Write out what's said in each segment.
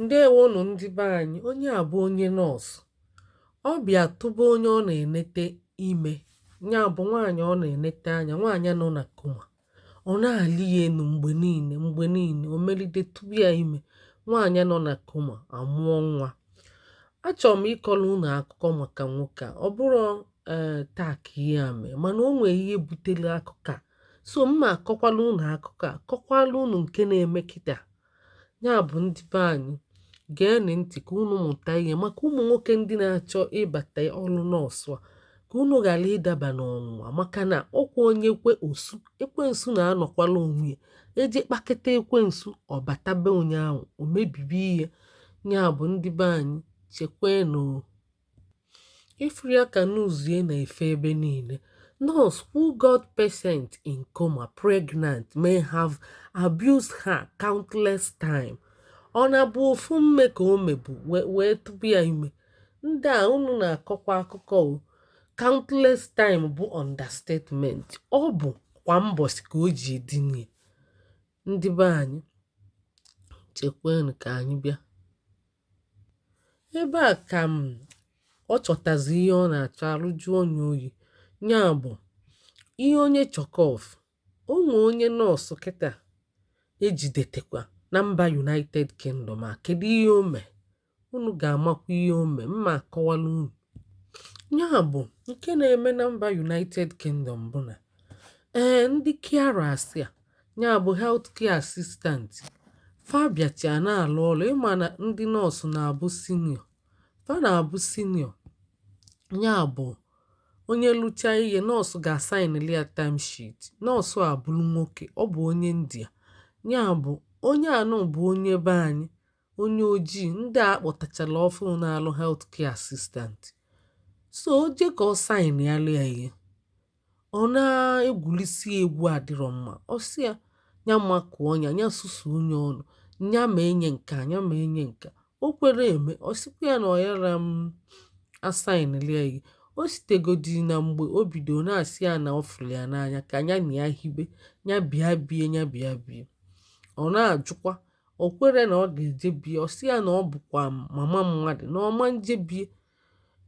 Ǹdeèwonù ndị be anyị. Onye à bụ onye nọọsụ. Ọ bịa tụba onye ọ na-enete ime, ya bụ nwaanyị ọ na-enete anya, nwaanyị nọ na coma. Ọ na-alị ya enu mgbe niile mgbe niile, o melide tụba ya ime. Nwaanyị nọ na coma amụọ nwa. Achọrọ m ịkọrọ unu akụkọ maka nwoke a. Ọ bụrụ ee taa ka ihe a mee, mana o nwere ihe butere akụkọ a. So mma akọkwala unu akụkọ a, kọkwala unu nke na-eme kịta. Ya bụ, ndị be anyị, geenụ ntị ka unu mụta ihe maka ụmụ nwoke ndị na-achọ ịbata ọrụ nọọsụ a, ka unu ghara ịdaba n'ọnwụnwa, maka na ọkwa onye kwe osu ekwensu na-anọkwala onwe ya eje kpakịta ekwensu ọbatabe onye ahụ o mebibi ihe. Ya bụ, ndị be anyị, chekwenụ ifuru ya ka news ya na-efe ebe niile. "Nurse who got patient in coma pregnant may have abused her countless time." Ọ na-abụ ofu mme ka o mebu wee tụba ya ime. Ndị a unu na-akọkwa akụkọ o. Countless time bụ understatement. Ọ bụ kwa mbọsị ka o ji edinye. Ndị be anyị, chekwenụ ka anyị bịa ebe a ka m ọ chọtazi ihe ọ na-achọ arụjụọ onye oyi. Ya bụ ihe onye chọkọf o nwee onye nọọsụ kịta ejidetekwa na mba United Kingdom a. Kedu ihe o mee? Unu ga-amakwa ihe o mee, mma akọwala unu. Ya bụ nke na-eme na mba United Kingdom bụ na ee ndị carers a, ya bụ health care assistant, fa bịacha na-alụ ọrụ. Ịma na ndị nọọsụ na-abụ senior, fa na-abụ senior. Ya bụ onye lụchaa ihe, nọọsụ ga-asaịnịlị ya time sheet. Nọọsụ a bụrụ nwoke, ọ bụ onye India. Ya bụ onye anọ bụ onye be anyị, onye ojii, ndị a akpọtachala ọfụ na-alụ health care assistant. So o jee ka ọ saịnịalụ ya ihe, ọ na-egwulisi egwu adịrọ mma. Ọ sị ya ya makụọ ya, ya susuo onye ọnụ, ya ma enye nke a, ya ma enye nke a. O kwere eme. Ọ sịkwa ya na ọ yara m asaịnịlị ya ihe. O sitegodi na mgbe o bido na-asị ya na ọ fụrụ ya n'anya, ka ya na ya hibe, ya bịa bie, ya bịa bie. Ọ na-ajụkwa, o kwere na ọ ga-eje bie. Ọ sị ya na ọ bụkwa mama mmadụ, na ọma nje bie.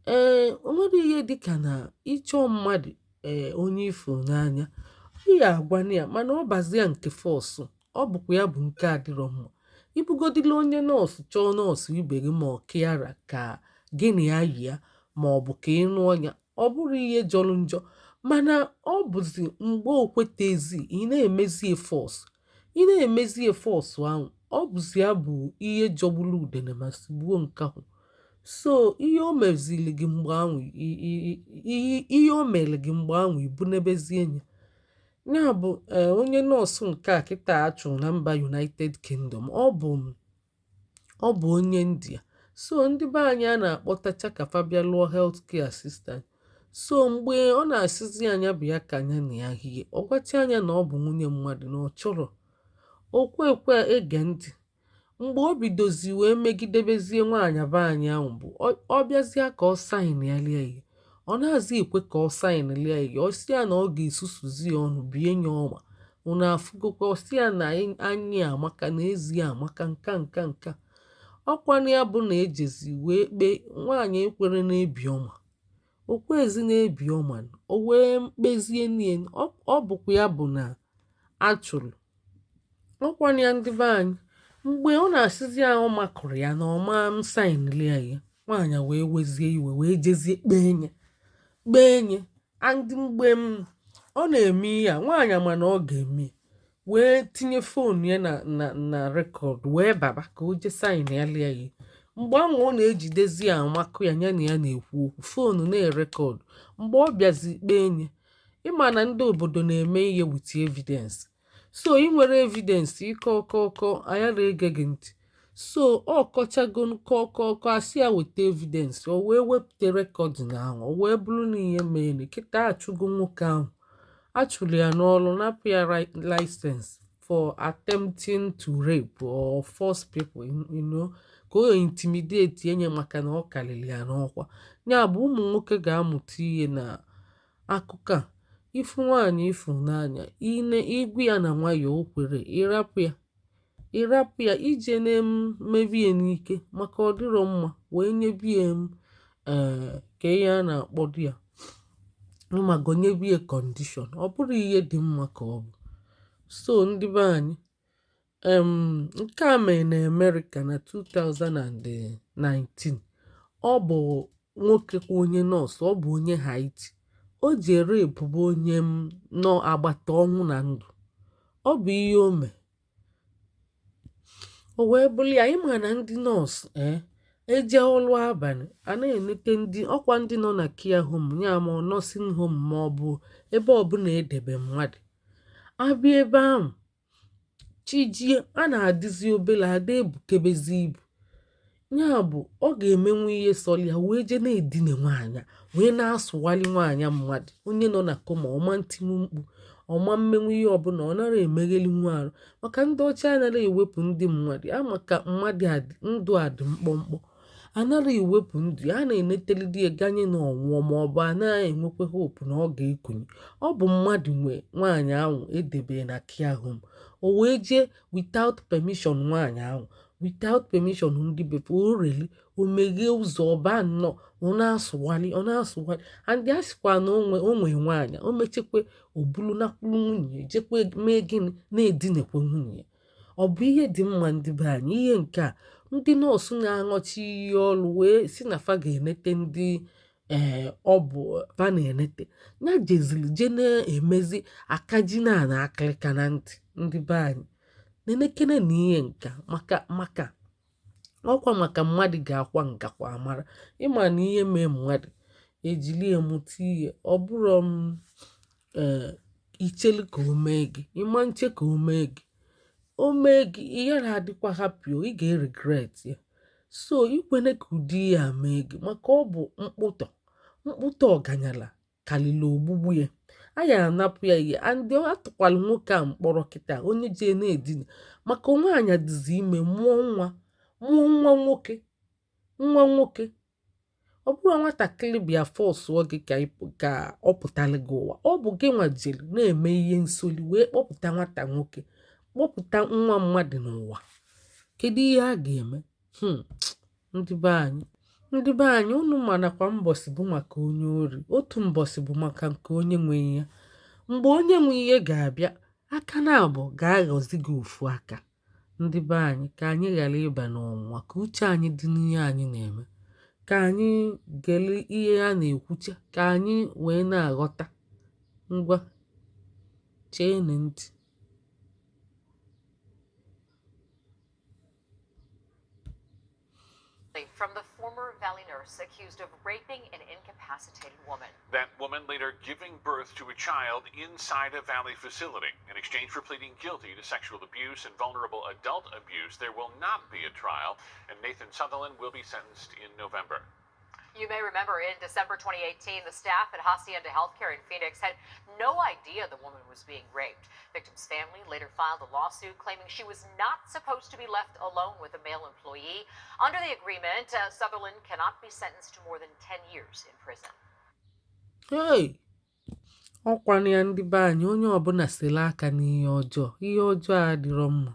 Ee, o nwere ihe dịka na ịchọọ mmadụ, ee, onye ifuru n'anya, ị ga-agwanụ ya, mana ọ bazie nke force. Ọ bụkwa ya bụ nke adịrọ mma. Ibugodila onye nọọsụ chọọ nọọsụ ibe gị ma ọ carer ka gị na ya yi ya, ma ọ bụ ka ị nụọ ya, ọ bụrụ ihe jọrọ njọ. Mana ọ bụzi mgbe o kwetezi, ị na-emezie force, ị na-emezie force ahụ, ọ bụzi ya bụ ihe jọgburu udene ma sigbuo nkakwụ. So ihe o mezili gị mgbe ahụ, ihe o mere gị mgbe ahụ, ibunebezie ya. Ya bụ ee, onye nọọsụ nke a kịta a chụrụ na mba United Kingdom, ọ bụ onye India. So ndị be anyị a na-akpọtacha ka fa bịa lụọ health care assistant. So mgbe ọ na-asịzi anya bụ ya ka anya na ya hie, ọ gwacha anya na ọ bụ nwunye mmadụ, na ọ chọrọ okwe ekwe ege ntị. Mgbe o bidozi wee megidebezie nwaanyị be anyị ahụ, bụ ọ bịazie ka ọ saịnịalịa ihe, ọ na-azị ekwe ka ọ saịnịlịa ihe. Ọ sị ya na ọ ga-esusuzi ya ọnụ, bie ya ọma. Unu afụgokwa. Ọ sị ya na anya ya amaka, na ezi ya amaka, nka nka nka. Ọkwanụ ya bụ na ejezi wee kpee. Nwaanyị ekwere na-ebi ọma, okwezi na-ebi ọma, o wee mkpezie nie. Ọ bụkwa ya bụ na achụrụ ọkwanụ ya. Ndị be anyị, mgbe ọ na-asịzi ya ọ makụrụ ya na ọma m saịnịlị ya ihe, nwaanyị wee wezie iwe wee jezie kpee nye, kpee nye. And mgbe m ọ na-eme ihe a, nwaanyị ma na ọ ga-eme, wee tinye phone ya na record, wee baba ka o jee saịnịalị ya ihe. Mgbe ahụ ọ na-ejidezi ya, amakụ ya, ya na ya na-ekwu okwu, phone na-erecord. Mgbe ọ bịazi kpee nye, ịma na ndị obodo na-eme ihe with evidence. So ị nwere evidence, ịkọ ọkọ ọkọ anyara ege gị ntị. So ọ kọchago kọ kọ kọ, asị ya weta evidence, o wee wepụta recording ahụ. O wee bụrụ na ihe mere kịta, achụgo nwoke ahụ, achụrụ ya n'ọrụ, napụ ya license for attempting to rape or force people, ka o intimidate enye, maka na ọ karịrị ya n'ọkwa. Ya bụ ụmụ nwoke ga-amụta ihe na akụkọ a. Ifu nwaanyị ifu n'anya, ine igwu ya na nwayọọ, o kwere, ịrapụ ya. Ịrapụ ya ije na-emebie n'ike maka ọ dịrọ mma wee nyebie m ee ka ihe a na-akpọdo ya ịmago nyebie condition. Ọ bụrụ ihe dị mma ka ọ bụ. So ndị be anyị, nke a mere na Amerịka na 2019. Ọ bụ nwoke kwa, onye nọọsụ, ọ bụ onye Haiti. O ji rape onye m nọ agbata ọnwụ na ndụ. Ọ bụ ihe o mee o wee bụrụ ya. Ịma na ndị nọọsụ eje ọrụ abalị a na-enete ndị ọkwa ndị nọ na care home ya, ma ọ nursing home, ma ọ bụ ebe ọbụla edebe mmadụ. Abịa ebe ahụ chijie, a na-adịzi obere, ada ebukebezi ibu. Ya bụ ọ ga-emenwu ihe sọrọ ya wee jee na-edina nwaanyị a, wee na-asụwali nwaanyị mmadụ, onye nọ na coma. Ọma ntinwu mkpu, ọma mmenwu ihe ọbụla, ọ nara emegheli nwa arụ, maka ndị ọcha anaghị ewepụ ndị mmadụ a, maka mmadụ ndụ a dị mkpọmkpọ. Anara ewepụ ndụ ya, a na-enetelidi ya ganye na ọnwụọ, ma ọ bụ anaghị enwekwa hope na ọ ga-ekunye. Ọ bụ mmadụ nwe nwaanyị ahụ edebe na care home. O wee jee without permission nwaanyị ahụ, without permission ndị befe o reli. O meghee ụzọ, ọba nnọọ, ọ na-asụwali, ọ na-asụwali. And a sịkwa na onwe nwaanyị o mechekwe, o bulu nakwuru nwunye, jekwe mee gịnị, na-edinekwe nwunye. Ọ bụ ihe dị mma, ndị be anyị? Ihe nke a, ndị nọọsụ na-aṅụchi iyi ọrụ wee si na fa ga-enete ndị ee ọ bụ fa na-enete ya, jeziri je na-emezi akaji na na akịrịka na ntị. Ndị be anyị, nenekene na ihe nka maka ọkwa maka mmadụ ga-akwa ngakwa amara. Ịma na ihe mee mmadụ ejili ya mụta ihe. Ọ bụrụ m ee ichelu ka o mee gị, ịma nche ka o mee gị, o mee gị, ị yara adịkwa happy o, ị ga-regret ya. So ikwene ka ụdị ihe a mee gị, maka ọ bụ mkpụtọ mkpụtọ ọganyala karịrị ogbugbu ya. A ya anapụ ya ihe. And atụkwala nwoke a mkpọrọ kịta, onye jee na-edina, maka nwaanyị dịzi ime, mụọ nwa, mụọ nwa nwoke, nwa nwoke. Ọ bụrụ nwatakịrị bịa forceụọ gị ka ọ pụtara gị ụwa, ọ bụ gị nwa jere na-eme ihe nsoli wee kpọpụta nwata nwoke, kpọpụta nwa mmadụ n'ụwa. Kedu ihe a ga-eme? Ndị be anyị, ndị be anyị, unu manakwa mbọsị bụ maka onye ori, otu mbọsị bụ maka nke onye nwe ihe. Mgbe onye nwe ihe ga-abịa, aka na abụ ga-aghọzi gị ofu aka. Ndị be anyị, ka anyị ghara ịba n'ọnwụnwa, ka uche anyị dị n'ihe anyị na-eme, ka anyị gere ihe a na-ekwucha, ka anyị wee na-aghọta. Ngwa, cheenụ ntị. From the former Valley nurse accused of raping an incapacitated woman. That woman later giving birth to a child inside a Valley facility. In exchange for pleading guilty to sexual abuse and vulnerable adult abuse, there will not be a trial, and Nathan Sutherland will be sentenced in November. You may remember in December 2018, the staff at Hacienda Healthcare in Phoenix had no idea the woman was being raped. Victim's family later filed a lawsuit claiming she was not supposed to be left alone with a male employee. Under the agreement, Sutherland cannot be sentenced to more than 10 years in prison. Hey! Ọkwana ya, ndị be anyị, onye ọbụla sere aka n'ihe ọjọọ. Ihe ọjọọ a adịrọ mma.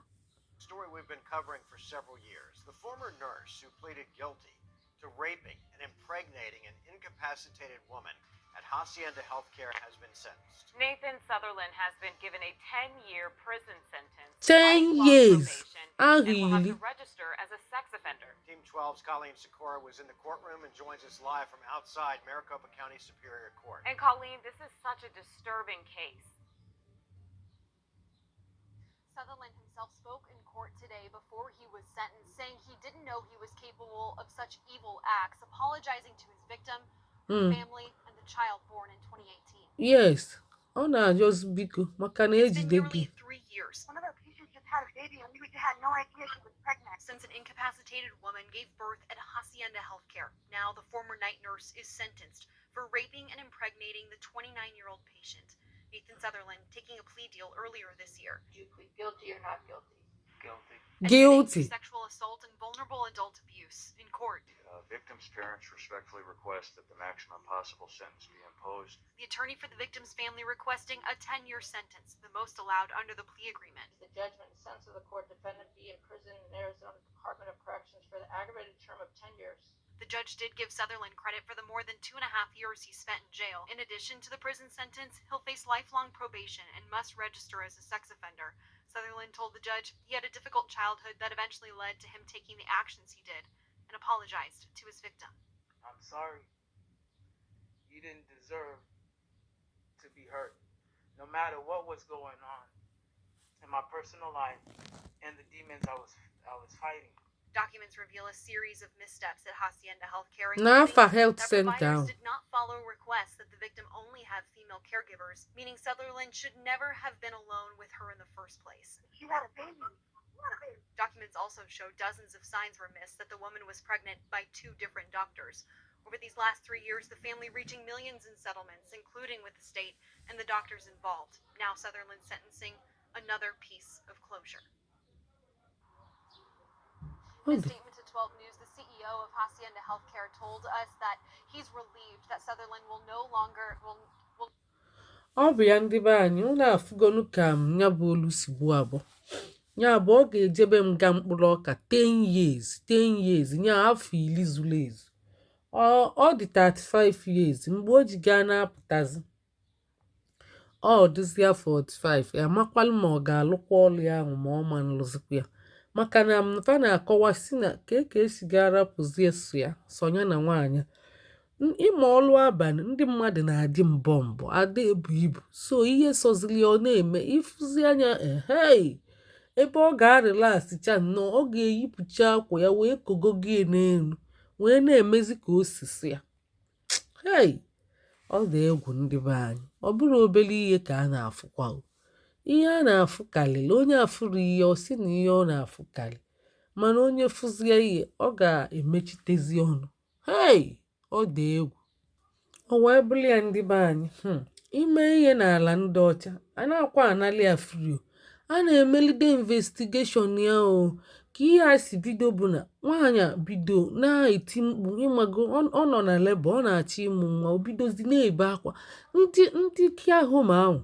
Story we've been covering for several years. The former nurse who pleaded guilty to raping and impregnating an incapacitated woman at Hacienda Healthcare has been sentenced. Nathan Sutherland has been given a 10-year prison sentence, 10 lifelong years. probation, Ahụ and will have iri. To register as a sex offender. Team 12's Colleen Sikora was in the courtroom and joins us live from outside Maricopa County Superior Court. And Colleen, this is such a disturbing case. Sutherland himself spoke in court today before he was sentenced, saying he didn't know he was capable of such evil acts, apologizing to his victim, her family, and the child born in 2018. Yes, ọ na-ajọzi biko maka na It's been ejide gị. nearly 3 years One of our patients just had a baby and we had no idea she was pregnant. Since an incapacitated woman gave birth at Hacienda Healthcare. Now, the former night nurse is sentenced for raping and impregnating the 29-year-old patient. Nathan Sutherland taking a plea deal earlier this year. Did you plead guilty or not guilty? Guilty. Admitting to Guilty. sexual assault and vulnerable adult abuse in court. Victim's parents respectfully request that the maximum possible sentence be imposed. The attorney for the victim's family requesting a 10-year sentence, the most allowed under the plea agreement. The judgment and sentence of the court, defendant be imprisoned in Arizona Department of Corrections for the aggravated term of 10 years. The judge did give Sutherlin credit for the more than 2.5 years he spent in jail. In addition to the prison sentence, he'll face lifelong probation and must register as a sex offender. Sutherlin told the judge he had a difficult childhood that eventually led to him taking the actions he did and apologized to his victim. I'm sorry. You didn't deserve to be hurt. No matter what was going on in my personal life and the demons I was fighting. Documents reveal a series of missteps at Hacienda Healthcare, N'afa including health that center providers ahụ. did not follow requests that the victim only have female caregivers, meaning Sutherlin should never have been alone with her in the first place. She had a baby. She had a baby. Documents also show dozens of signs were missed that the woman was pregnant by 2 different doctors. Over these last 3 years, the family reaching millions in settlements, including with the state and the doctors involved. Now Sutherlin sentencing another piece of closure. Ọ In a dị statement to 12 News, the CEO of Hacienda Healthcare told us that he's relieved that Sutherlin will no longer will Ọ bụ ya, ndị be anyị, unu afụgonu ka m ya bụ olu si gbuo abụọ. Ya bụ, ọ ga-ejebe m ga mkpụrụ ọka 10 years, 10 years, nya afọ 10 zuru ezu. Ọ dị 35 years mgbe o ji gaa na-apụtazi. Ọ dịzịa 45, amakwalụ ma ọ ga-alụkwa ọlụ ya ahụ ma ọ ma nlụzikwa ya, maka na m fa na-akọwa si na ka esi ga-arapụzie so ya sonye na nwaanyị ịma ọlụ abalị. Ndị mmadụ na-adị mbọ mbọ ada ebu ibu, so ihe sozili ya ọ na-eme ịfụzi anya ehei ebe ọ ga-arịlasịcha nnọọ, ọ ga-eyipụcha akwa ya wee kogogie n'elu wee na-emezi ka o si ya. Hei, ọ dị egwu, ndị be anyị. Ọ bụrụ obere ihe ka a na-afụkwa o. Ihe a na-afụ karịrị onye afụrụ ihe ọ sị na ihe ọ na-afụ karị, mana onye fụzie ihe ọ ga-emechitezi ọnụ. Hei, ọ dị egwu. O wee bụrụ ya, ndị be anyị, ime ihe n'ala ndị ọcha a na-akwa anali ya free o. A na-emelide investigation ya o. Ka ihe a si bido bụ na nwaanyị a bido na-eti mkpu, ịmago ọ nọ na labour, ọ na-achọ ịmụ nwa. O bidozi na-ebe akwa. Ndị care home ahụ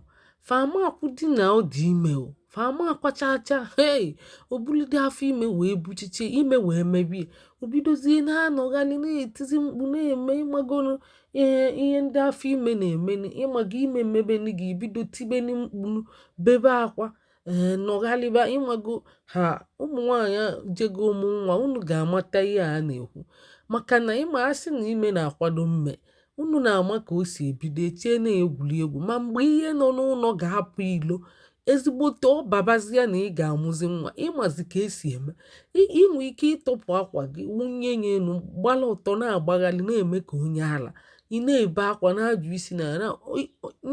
famakwụ di na ọ dị ime o fama akwachacha. Hei, o bulide afọ ime wee buchiche ime wee mebie. O bidozie na-anọghalị, na-etizi mkpu, na-eme, ịmagonu ihe ndị afọ ime na-eme, ịmago ime mmebeni gị, bido tibeni mkpu, bebe akwa, ee, nọghalịba. Ịmago ha ụmụ nwaanyị jego ụmụ nwa, unu ga-amata ihe a na-ekwu, maka na ịma asị na ime na-akwado mme. Unu na-ama ka o si ebido echie na-egwuri egwu, ma mgbe ihe nọ n'ụlọ ga-apụ ilo ezigbote, ọ babazie na ị ga-amụzi nwa. Ịmazi ka esi eme, inwe ike ịtọpụ akwa gị wunye ya elu, gbala ọtọ, na-agbaghalị, na-eme ka onye ala. Ị na-ebe akwa, na-ajụ isi na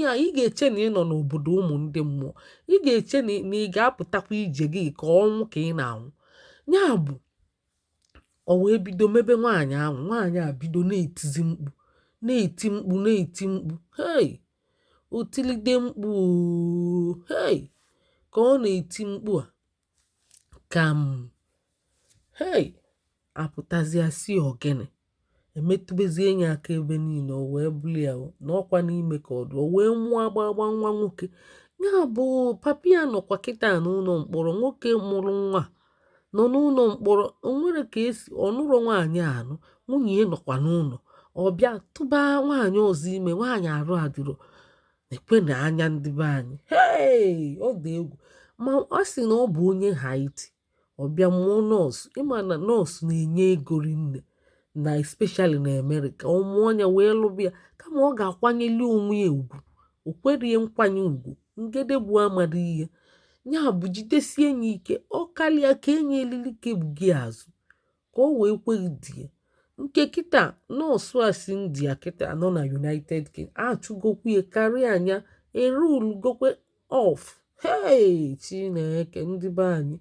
ya. Ị ga-eche na ị nọ n'obodo ụmụ ndị mmụọ. Ị ga-eche na ị ga-apụtakwa ije gị ka ọnwụ ka ị na-anwụ. Ya bụ, o wee bido mebe nwaanyị ahụ. Nwaanyị a bido na-etizi mkpu, na-eti mkpu, na-eti mkpu. Hei, o tilide mkpu ooo. Hei, ka ọ na-eti mkpu a ka m hei apụtazịa si ogene emetụbezie ya aka ebe niile. O wee bụrụ ya na ọkwa n'ime ka ọ dị, o wee mụọ agbagba nwa nwoke. Ya bụ, papi ya nọkwa kịta n'ụlọ mkpọrọ. Nwoke mụrụ nwa nọ n'ụlọ mkpọrọ. O nwere ka esi ọ nụrụ nwaanyị anụ, nwunye ya nọkwa n'ụlọ. Ọ bịa tụba nwaanyị ọzọ ime, nwaanyị arụ adịrọ ekwe na anya ndị be anyị. Hei, ọ dị egwu. Ma ọ sị na ọ bụ onye Haiti, ọ bịa mụọ nọọsụ. Ịma na nọọsụ na-enye ego rinne na especially na Amerịka. Ọ mụọ ya wee lụba ya, kama ọ ga-akwanyeli onwe ya ugwu, o kwerie nkwanye ugwu ngede bụ amara ihe. Ya bụ, jidesie ya ike, ọ karịa ka enye elili kegbu azụ ka o wee kweghị die. Nke kịta, nọọsụ a si India kịta nọ na United Kingdom, achụgokwu ya karịa anya erulugokwe off. Hey, Chineke, ndị be anyị,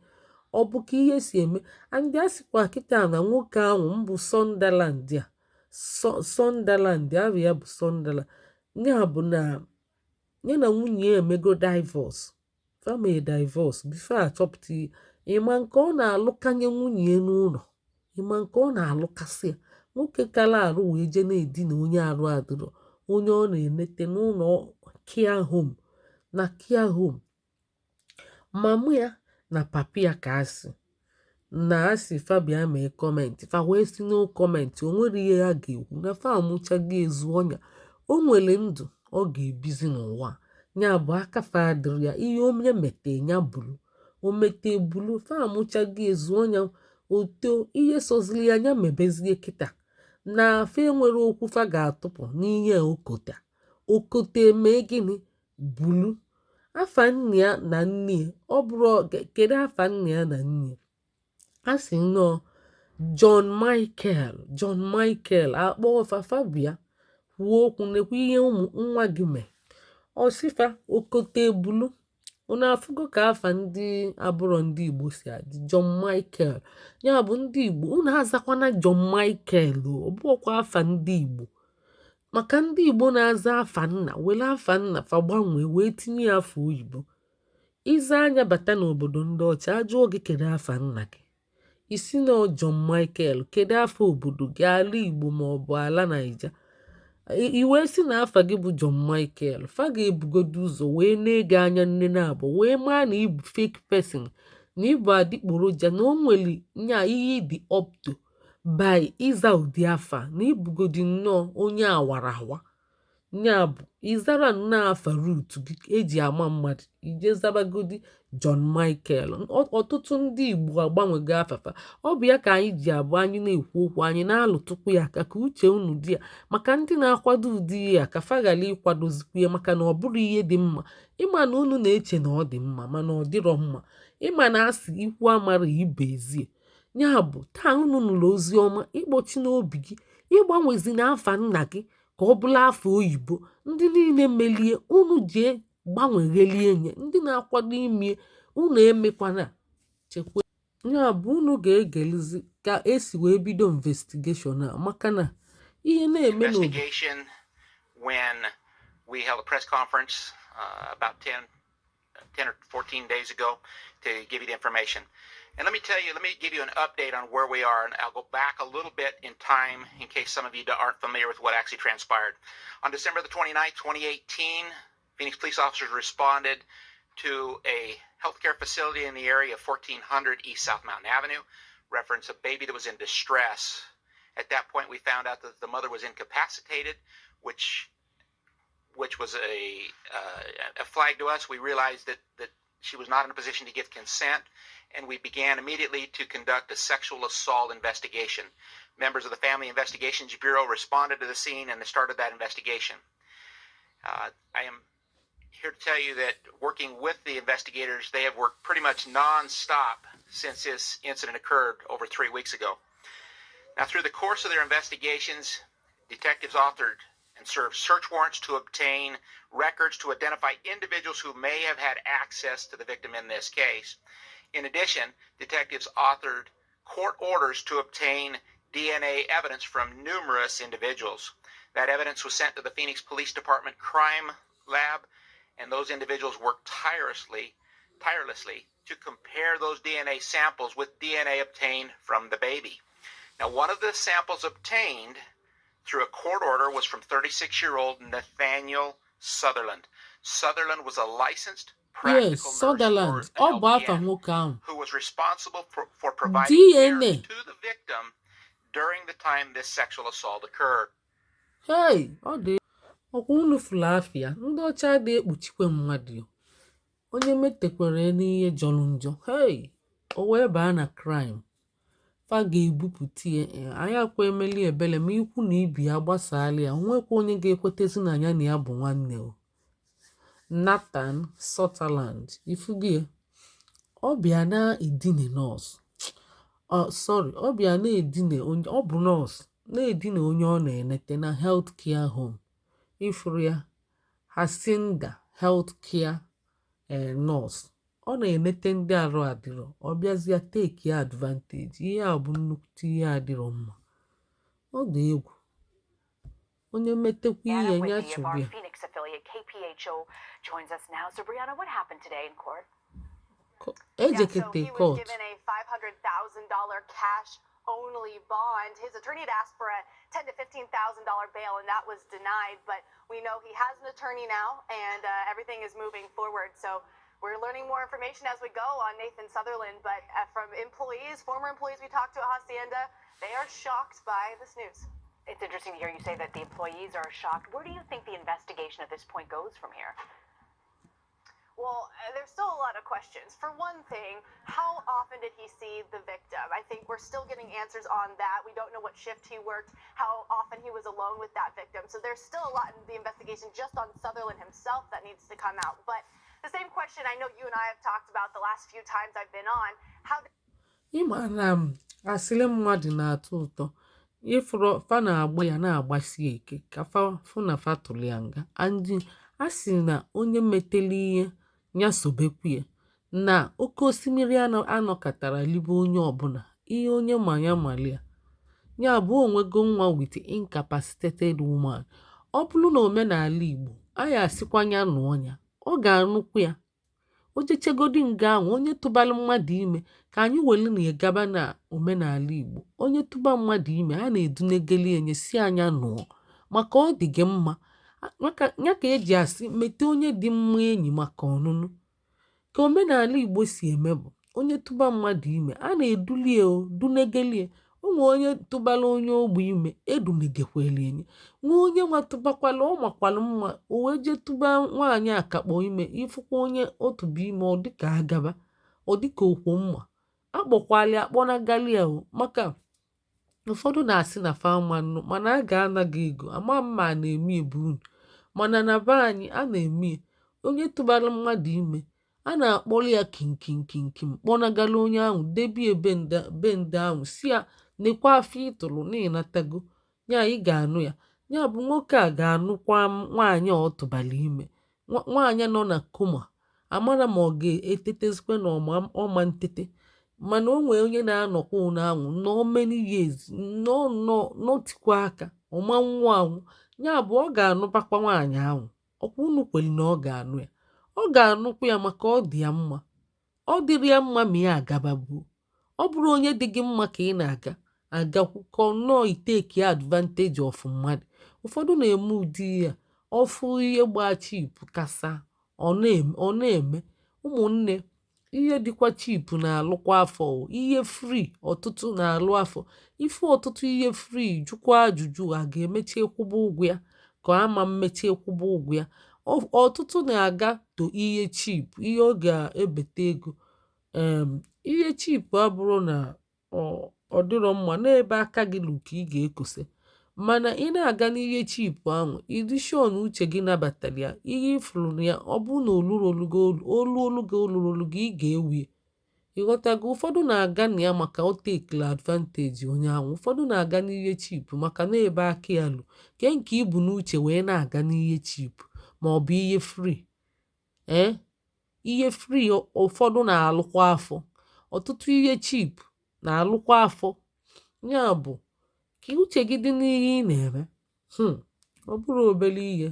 ọ bụ ka ihe si eme. And a sịkwa kịta na nwoke ahụ mbụ Sunderland a, Sunderland ahụ, ya bụ Sunderland, ya bụ na ya na nwunye ya emego divorce, family divorce before achọpụta ihe. Ịma nke ọ na-alụkanye nwunye ya n'ụlọ, ịma nke ọ na-alụkasị ya. Nwoke kara arụ wee jee na-edina onye arụ adịrọ, onye ọ na-enete n'ụlọ care home, na care home. Mama ya na papa ya ka asị na asị fa bịa mee comment, fa wee sị no comment. O nwere ihe ha ga-ekwu na fa amụchago ezu ọnya. O nwere ndụ ọ ga-ebizi n'ụwa a. Ya bụ, aka fa adịrị ya. Ihe onye mete ya buru, o mete buru. Fa amụchago ezu ọnya, oto ihe sọziri ya anya mebezie kịta na fa enwere okwu fa ga-atụpụ n'ihe okota okote mee gịnị bulu. Afa nne ya na nne ya, ọ bụrụ kedu afa nne ya na nne ya? A sị nnọọ John Michael, John Michael. Akpọ fa, fa bịa kwuo okwu, nekwa ihe ụmụ nwa gị mee. Ọsịfa okote bulu. Unu afụgo ka afa ndị abụrọ ndị Igbo si adị? John Michael. Ya bụ, ndị Igbo, unu azakwana John Michael o. Ọ bụọkwa afa ndị Igbo. Maka ndị Igbo na-aza afa nna, were afa nna fa gbanwee wee tinye ya afa oyibo. Ịza anya bata n'obodo ndị ọcha, ajụọ gị kedu afa nna gị, isi na John Michael. Kedu afa obodo gị, ala Igbo ma ọ bụ ala Naija? I wee sị na afa gị bụ John Michael. Fa ga-ebugodo ụzọ wee na-ege anya nne na abụ wee maa na ịbụ fake person, na ịbụ adịgboroja, na o nwere nya ihe ịdị up to by ịza ụdị afa, na ibugodi nnọọ onye awara awa. Nya bụ, ịzara nnọọ afa root gị eji ama mmadụ, ije zabagodi John Michael. Ọtụtụ ndị Igbo agbanwego afafa. Ọ bụ ya ka anyị ji abụ anyị na-ekwu okwu, anyị na-alụtụkwu ya aka ka uche unu dị ya, maka ndị na-akwado ụdị ihe a, ka fa ghara ịkwadozikwu ya, maka na ọ bụrụ ihe dị mma. Ịma na unu na-eche na ọ dị mma, mana ọ dịrọ mma. Ịma na asị ikwu amara ibe ezie. Ya bụ, taa unu nụrụ ozi ọma ịkpọchi n'obi gị, ịgbanwezi n'afa nna gị ka ọ bụla afa oyibo. Ndị niile melie, unu jee gbanweghelie nye. Ndị na-akwado imie, unu emekwana chekwa. Ya bụ, unu ga-egelizi ka esi wee bido investigation a, maka na ihe na-eme n'obodo. Investigation when we held a press conference about 10 or 14 days ago to give you the information. And let me tell you, let me give you an update on where we are, and I'll go back a little bit in time in case some of you aren't familiar with what actually transpired. On December the 29th, 2018, Phoenix police officers responded to a healthcare facility in the area of 1400 East South Mountain Avenue, reference a baby that was in distress. At that point, we found out that the mother was incapacitated, which was a flag to us. We realized that she was not in a position to give consent, and we began immediately to conduct a sexual assault investigation. Members of the Family Investigations Bureau responded to the scene and they started that investigation. I am here to tell you that working with the investigators, they have worked pretty much nonstop since this incident occurred over 3 weeks ago. Now, through the course of their investigations, detectives authored and served search warrants to obtain records to identify individuals who may have had access to the victim in this case. In addition, detectives authored court orders to obtain DNA evidence from numerous individuals. That evidence was sent to the Phoenix Police Department Crime Lab, and those individuals worked tirelessly to compare those DNA samples with DNA obtained from the baby. Now, one of the samples obtained through a court order was from 36 year old Nathaniel Sutherland. Sutherland was a licensed practical Yes, nurse, Sutherland. or an Ọ bụ afa LPN, nwoke ahụ. Who was responsible for providing care DNA. to the victim during the time this sexual assault occurred. Hei, ọ dị ọkwa unu fụrụ afịa. Ndị ọcha adịghị ekpuchikwe mmadụ o. Onye metekwara n'ihe jọrọ njọ, hei, o wee baa na crime, fa ga-ebupụta ya. Anyị akwa emeli ebele ma ikwu na ibi ya gbasara ya, onwekwa onye ga-ekwetezi na ya na ya bụ nwanne o. Nathan Sutherland, ifugie ọ bịa na-edine nọọsụ, ọ sorry, ọ bịa na-edine onye ọ bụ nọọsụ, na-edina onye ọ na-enete na health care home. Ifuru ya, Hacienda Health Care nọọsụ, ọ na-enete ndị arụ adịrọ. Ọ bịazịa take ya advantage. Ihe a bụ nnukwute ihe adịrọ mma. Ọ dị egwu. Onye metekwa Anna ihe ya Whitney of chụrụ our ya. Phoenix affiliate KPHO joins us now. So, Brianna, what happened today in court? Ejekete Yeah, so he was court. given a $500,000 cash only bond. His attorney had asked for a $10,000 to $15,000 bail, and that was denied. But we know he has an attorney now, and everything is moving forward. So we're learning more information as we go on Nathan Sutherlin. But from employees, former employees we talked to at Hacienda, they are shocked by this news. It's interesting to hear you say that the employees are shocked. Where do you think the investigation at this point goes from here? Well, there's still a lot of questions. For one thing, how often did he see the victim? I think we're still getting answers on that. We don't know what shift he worked, how often he was alone with that victim. So there's still a lot in the investigation just on Sutherlin himself that needs to come out. But the same question I know you and I have talked about the last few times I've been on, how Ịma na m asịrị mmadụ na-atọ ụtọ. Ịfụrụ fa na-agba ya na-agbasi ike ka fa fụ na fa tụrụ ya nga. And a sị na onye meteli ihe ya sobekwu ya na oke osimiri anọkọtara libe onye ọbụla. Ihe onye ma ya mali ya. Ya bụ, onwego nwa with incapacitated woman. Ọ bụrụ na omenala Igbo anyị asịkwa ya nụọ ya, ọ ga-anụkwu ya. O jechegodi nga ahụ. Onye tụbalụ mmadụ ime, ka anyị welu na gaba na omenala Igbo, onye tụba mmadụ ime, a na-edunegeli enye si anya nụọ maka ọ dị gị mma. Maka ya ka eji asị mete onye dị mma enyi maka ọnụnụ. Ka omenala Igbo si eme bụ, onye tụba mmadụ ime, a na-edulie o dunegelie. Onwe onye tụbala onye ogbi ime, edunegekweli enye. Nwa onye nwa tụbakwala, ọ makwalụ mma, o wee jee tụba nwaanyị akakpọ ime. Ifụkwa onye otụba ime, ọ dịka agaba, ọ dịka okwo mma akpọkwali akpọnagali ya o. Maka ụfọdụ na-asị na fa ama nnụ, mana a ga-ana gị ego. Ama mma a na-eme ebu unu, mana na be anyị a na-eme. Onye tụbara mmadụ ime, a na-akpọrọ ya kinkinkinkim, kpọnagala onye ahụ, debie be nde ahụ, si ya nekwa afọ ịtụrụ na ịnatago ya, ị ga-anụ ya. Ya bụ, nwoke a ga-anụkwa nwaanyị a ọ tụbara ime. Nwaanyị nọ na coma, amara ma ọ ga-etetezikwe na ọma ntete. Mana o nwee onye na-anọkwa ụnụ anwụ nọọ many years, nọọ nnọọ nọtikwa aka ọma nwụ anwụ. Ya bụ, ọ ga-anụbakwa nwaanyị ahụ. Ọkwa unu kwere na ọ ga-anụ ya, ọ ga-anụkwa ya maka ọ dị ya mma. Ọ dịrị ya mma ma ya agababuo. Ọ bụrụ onye dị gị mma ka ị na-aga agakwu, ka ọ nnọọ i take advantage of mmadụ. Ụfọdụ na-eme ụdị ihe a, ọfụ ihe gbaa cheap kasa, ọ na-eme. Ụmụnne, ihe dịkwa cheap na-alụkwa afọ o. Ihe free ọtụtụ na-alụ afọ. Ife ọtụtụ ihe free, jụkwa ajụjụ, a ga-emechi kwụba ụgwọ ya ka ama mmechi kwụba ụgwọ ya. Ọtụtụ na-aga to ihe cheap, ihe ọ ga-ebete ego. Ihe cheap abụrụ na ọ dịrọ mma n'ebe aka gị lu ka ị ga-ekose, mana ị na-aga n'ihe cheap ahụ, ịdị sure na uche gị nabatara ya. Ihe ifuru na ya, ọ bụrụ na oluru olu gị, olu olu gị, oluru olu gị, ị ga-ewie. Ịghọtago? Ụfọdụ na-aga na ya maka o take advantage onye ahụ. Ụfọdụ na-aga n'ihe cheap maka na ebe aka ya lu ke nke ibu n'uche wee na-aga n'ihe cheap ma ọ bụ ihe free. Ee, ihe free ụfọdụ na-alụkwa afọ. Ọtụtụ ihe cheap na-alụkwa afọ. Ya bụ, ka uche gị dị n'ihe ị na-eme. Ọ bụrụ obere ihe.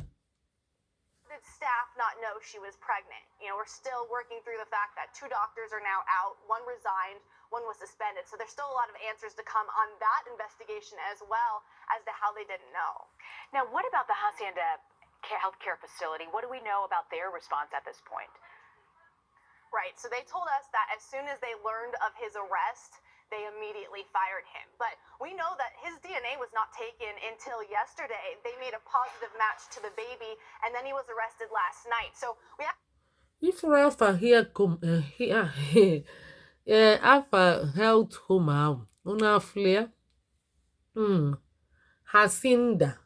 Did staff not know she was pregnant? We're still working through the fact that two doctors are now out, one resigned, one was suspended. So there's still a lot of answers to come on that investigation as well as to how they didn't know. Now, what about the Hacienda Healthcare facility? What do we know about their response at this point? Right. So they told us that as soon as they learned of his arrest, they immediately fired him. But we know that his DNA was not taken until yesterday. They made a positive match to the baby, and then he was arrested last night. So we Ifuru afa here, ee, afa health home ahụ, unu afụlụ ya? Hacienda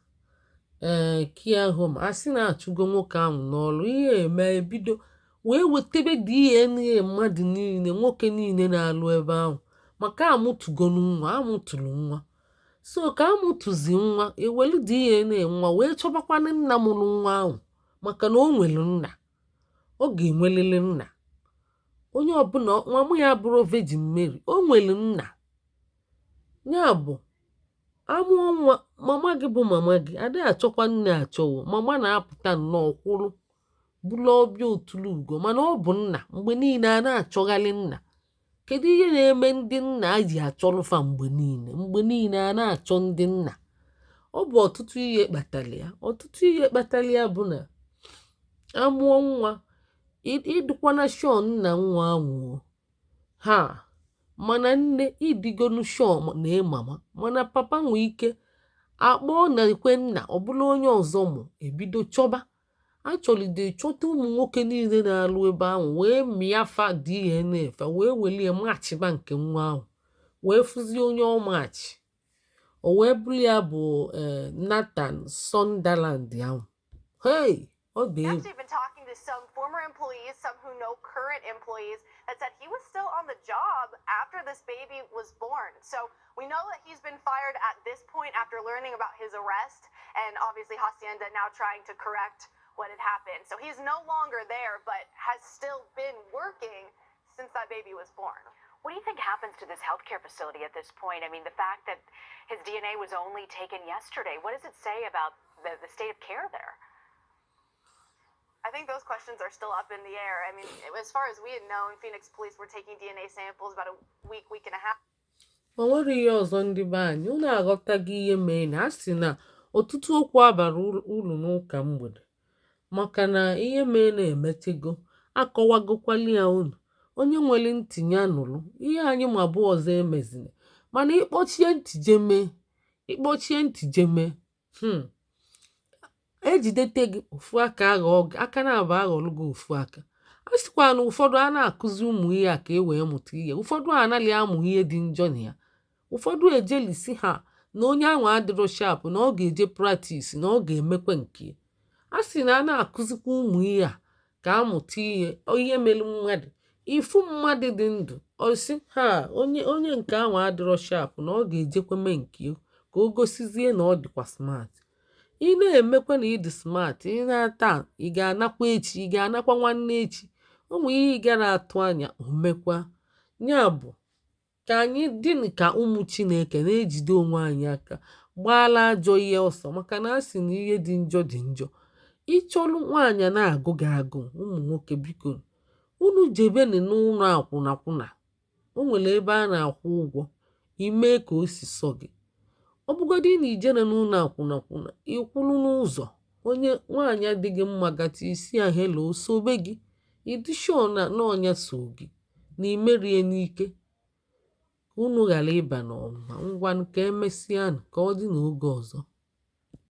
ee care home, a sị na-achụgo nwoke ahụ n'ọrụ. Ihe eme ebido wee wetebe DNA mmadụ niile, nwoke niile na-alụ ebe ahụ, maka amụtugonu nwa, amụtụrụ nwa. So ka amụtụzi nwa, ewelu DNA nwa wee chọbakwanụ nna mụrụ nwa ahụ, maka na o nwere nna, ọ ga-enwelili nna. Onye ọbụla nwa mụ ya bụrụ Virgin Mary, o nwere nna. Ya bụ, amụọ nwa, mama gị bụ mama gị, adịghị achọkwa nne achọwo. Mama na-apụta nnọọ kwụrụ bụrụ ọbịa otulu ugo, mana ọ bụ nna mgbe niile a na-achọghalị nna. Kedu ihe na-eme ndị nna ji achọlụ fa mgbe niile? Mgbe niile a na-achọ ndị nna. Ọ bụ ọtụtụ ihe kpatara ya. Ọtụtụ ihe kpatara ya bụ na amụọ nwa, ịdịkwana sure nna nwa ahụ ha, mana nne ịdịgonu sure na mama, mana papa nwee ike akpọọ na ekwe nna ọ bụla onye ọzọ mụ ebido chọba. Achọlide chọta ụmụ nwoke niile na-alụ ebe ahụ wee mịa fa DNA fa, wee welie matchịba nke nwa ahụ, wee fụzie onye ọ match. O wee bụrụ ya bụ Nathan Sunderland ahụ. Hey, ọ dị We've egwu. actually been talking to some former employees, some who know current employees, that said he was still on the job after this baby was born. So we know that he's been fired at this point after learning about his arrest, and obviously Hacienda now trying to correct what had happened. So he's no longer there, but has still been working since that baby was born. What do you think happens to this healthcare facility at this point? I mean, the fact that his DNA was only taken yesterday, what does it say about the state of care there? I think those questions are still up in the air. I mean, as far as we had known, Phoenix police were taking DNA samples about a week, week and a half O nwere ihe ọzọ, ndị be anyị, unu aghọtaghị ihe mee na a sị na ọtụtụ okwu abara uru n'ụka mgbede, maka na ihe mee na-emetego akọwagokwali ya unu. Onye nwere ntị ya nụrụ ihe anyị ma bụ ọzọ emezina. Mana ịkpọchie ntị jeme, ịkpọchie ntị jeme, ejidete gị ofu aka aghọọ gị aka na-abụ aghọrọ gị ofu aka. A sịkwa na ụfọdụ a na-akụzi ụmụ ihe a ka e wee mụta ihe, ụfọdụ anaghị amụ ihe dị njọ na ya. Ụfọdụ ejelisi ha na onye ahụ adịrọ sharp, na ọ ga-eje practice, na ọ ga-emekwe nke ya. A sị na a na-akụzikwa ụmụ ihe a ka amụta ihe. Ihe mere mmadụ ịfụ mmadụ dị ndụ, ọ sị ha onye nke ahụ adịrọ sharp, na ọ ga-ejekwe mee nke ya ka o gosizie na ọ dịkwa smart. Ị na-emekwa na ị dị smart, ị na-ata, ị ga-anakwa echi, ị ga-anakwa nwanne echi. O nwee ihe ị gara atụ anya o mekwa ya. Bụ ka anyị dị ka ụmụ Chineke na-ejide onwe anyị aka, gbaala ajọ ihe ọsọ, maka na a sị na ihe dị njọ dị njọ. Ịchọlụ nwaanyị na-agụ gị agụ, ụmụ nwoke, biko unu jebeni n'ụlọ akwụnakwụna. O nwere ebe a na-akwụ ụgwọ ime ka o si sọ gị. Ọ bụgodị na ijere n'ụlọ akwụnakwụna, ịkwụrụ n'ụzọ, onye nwaanyị adịghị mma gata isi ya hello, sobe gị, ịdị sure na n'ọnya so gị na imerie n'ike, ka unu ghara ịba n'ọnwụnwa. Ngwanụ, ka emesịanụ, ka ọ dị n'oge ọzọ.